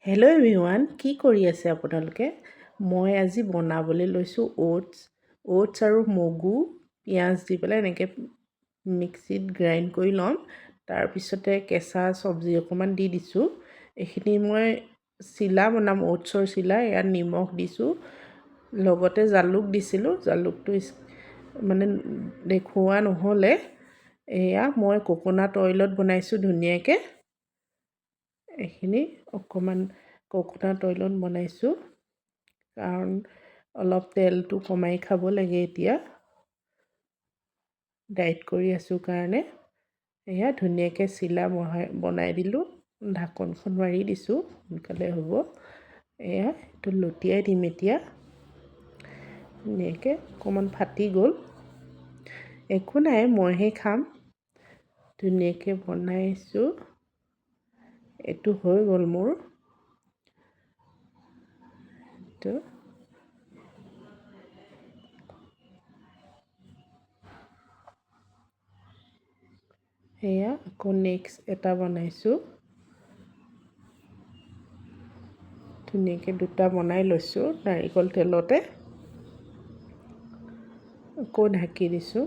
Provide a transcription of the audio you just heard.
Hello' everyone, কি কৰি আছে আপোনালোকে? মই আজি বনাবলৈ লৈছোঁ অ'টছ। অ'টছ আৰু মগু পিঁয়াজ দি পেলাই এনেকৈ মিক্সিত গ্ৰাইণ্ড কৰি ল'ম। তাৰপিছতে কেঁচা চব্জি অকণমান দি দিছোঁ। এইখিনি মই চিলা বনাম, অ'টছৰ চিলা। ইয়াত নিমখ দিছোঁ, লগতে জালুক দিছিলোঁ। জালুকটো মানে দেখুওৱা নহ'লে। এয়া মই কোকোনাট অইলত বনাইছোঁ ধুনীয়াকৈ। এইখিনি অকণমান কোকোনাট অইলত বনাইছোঁ, কাৰণ অলপ তেলটো কমাই খাব লাগে এতিয়া, ডায়েট কৰি আছোঁ কাৰণে। এয়া ধুনীয়াকৈ চিলা বনাই দিলোঁ, ঢাকনখন মাৰি দিছোঁ, সোনকালে হ'ব। এয়া এইটো লটিয়াই দিম এতিয়া ধুনীয়াকৈ। অকণমান ফাটি গ'ল, একো নাই, মইহে খাম। ধুনীয়াকৈ বনাইছোঁ, এইটো হৈ গ'ল মোৰ। এইটো সেয়া আকৌ নেক্সট এটা বনাইছোঁ। ধুনীয়াকৈ দুটা বনাই লৈছোঁ নাৰিকল তেলতে। আকৌ ঢাকি দিছোঁ।